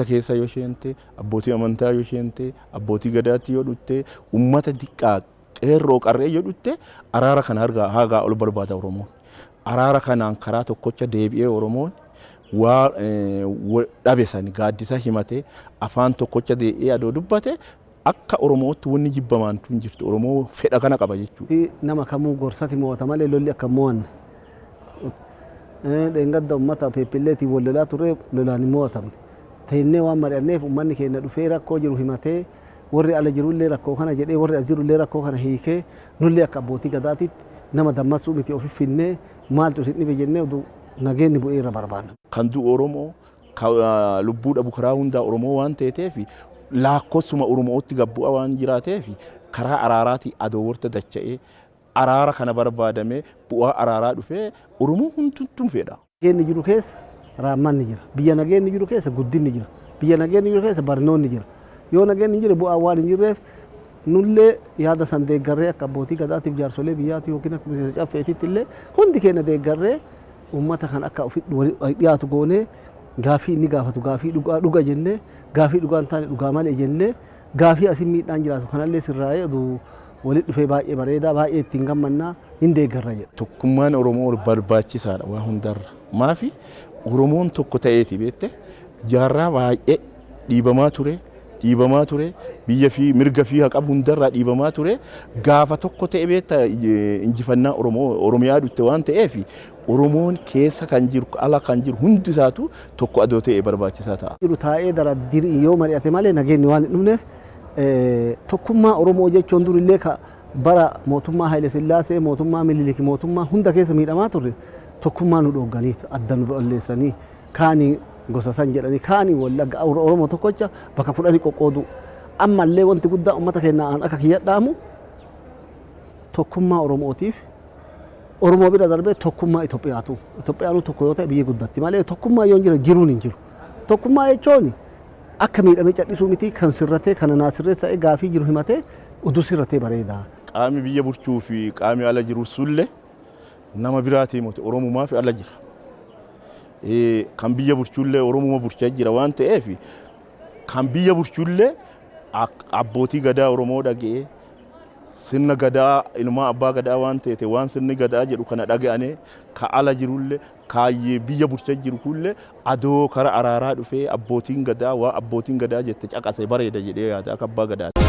Keessa yoo seente, abbootii amantaa yoo seente, abbootii gadaatti yoo dhutte, ummata diqqaa qeerroo qarree yoo dhutte, araara kana hagaa ol barbaada Oromoon. Araara kanaan karaa tokkocha deebi'ee Oromoon waa dhabe san gaaddisa himatee afaan tokkocha deebi'ee adoo dubbate, akka Oromootti wanni jibbamaan tun jirtu. Oromoo fedha kana qaba jechuudha. Nama kamuu gorsati mo'ata malee lolli akka mo'anne. Dheengadda uummata Peepilleetiin wal lolaa turre, lolaan hin mo'atamne. Teennee waan mari'anneef uummanni keenya dhufee rakkoo jiru himatee, warri ala jirullee rakkoo kana jedhee, warri as jirullee rakkoo kana hiikee, nullee akka abbootii gadaatitti nama dammassuu miti, ofi finnee maaltu isin dhibe jennee oduu nageenni bu'ee irra barbaanna. Kan du'u Oromoo, lubbuu dhabu karaa hundaa Oromoo waan ta'eef, lakkoofsuma Oromootti gabbu'a waan jiraateef, karaa araaraatii adoo warta dacha'ee araara kana barbaadamee bu'aa araaraa dhufee Oromoo hundumtuu fedha. Nageenyi jiru keessa raammanni jira. Biyya nageenyi jiru keessa guddinni jira. Biyya nageenyi jiru keessa barnoonni jira. Yoo nageenyi hin jirre bu'aan waan hin jirreef, nullee yaada san deeggarree akka abbootii gadaatiif jaarsolee biyyaati yookiin akka miseensa caffeetitti illee hundi keenya deeggarree uummata kan akka ofitti dhiyaatu goonee, gaafii inni gaafatu gaafii dhugaa dhuga jennee, gaafii dhugaa hin taane dhugaa malee jennee, gaafii asin miidhaan jiraatu kanallee sirraa'ee oduu walitti dhufee baay'ee bareedaa, baay'ee ittiin gammannaa, hin deeggarra jedha. Tokkummaan Oromoo barbaachisaadha waa hundarra. Maafi Oromoon tokko ta'eeti beekte jaarraa baay'ee dhiibamaa ture, dhiibamaa ture, biyya fi mirga fi haqa hundarraa dhiibamaa ture. Gaafa tokko ta'e beekta injifannaa Oromoo Oromiyaa dhufte waan ta'eef, Oromoon keessa kan jiru, ala kan jiru hundi isaatu tokko adoo ta'e barbaachisaa ta'a. Jiru taa'ee daraddiri yoo mari'ate malee nageenyi waan hin dhufneef, tokkummaa Oromoo jechuun durillee ka bara mootummaa Haile Sillaasee, mootummaa Minilik, mootummaa hunda keessa miidhamaa turre, tokkummaa nu dhoogganii adda nu balleessanii, kaanii gosa san jedhanii, kaanii Wallagga, Oromoo tokkocha bakka 10 qoqqooduu. Ammallee wanti guddaa uummata keenya aan akka kiyya dhaamu, tokkummaa Oromootiif, Oromoo bira darbee tokkummaa Itoophiyaatu. Itoophiyaanuu tokko yoo ta'e biyyi guddatti malee tokkummaa yoo hin jire jiruun hin jiru. Tokkummaa jechuun akka miidhamee cadhisuu miti, kan sirratee kana naa sirreessa gaafii jiru himatee utuu sirratee bareeda. Qaami biyya bulchuu fi qaami ala jiru sullee nama biraatii miti, Oromumaa fi ala jira. Kan biyya bulchullee Oromuma bulchaa jira waan ta'eef, kan biyya bulchullee abbootii gadaa Oromoo dhaga'ee, sirna gadaa ilmaa abbaa gadaa waan ta'eef, waan sirni gadaa jedhu kana dhaga'anii, ka ala jirullee kaayyee biyya bulchaa jiru kunillee adoo kara araaraa dhufee abbootiin gadaa waa abbootiin gadaa jette caqase bareeda jedhee yaada akka abbaa gadaati.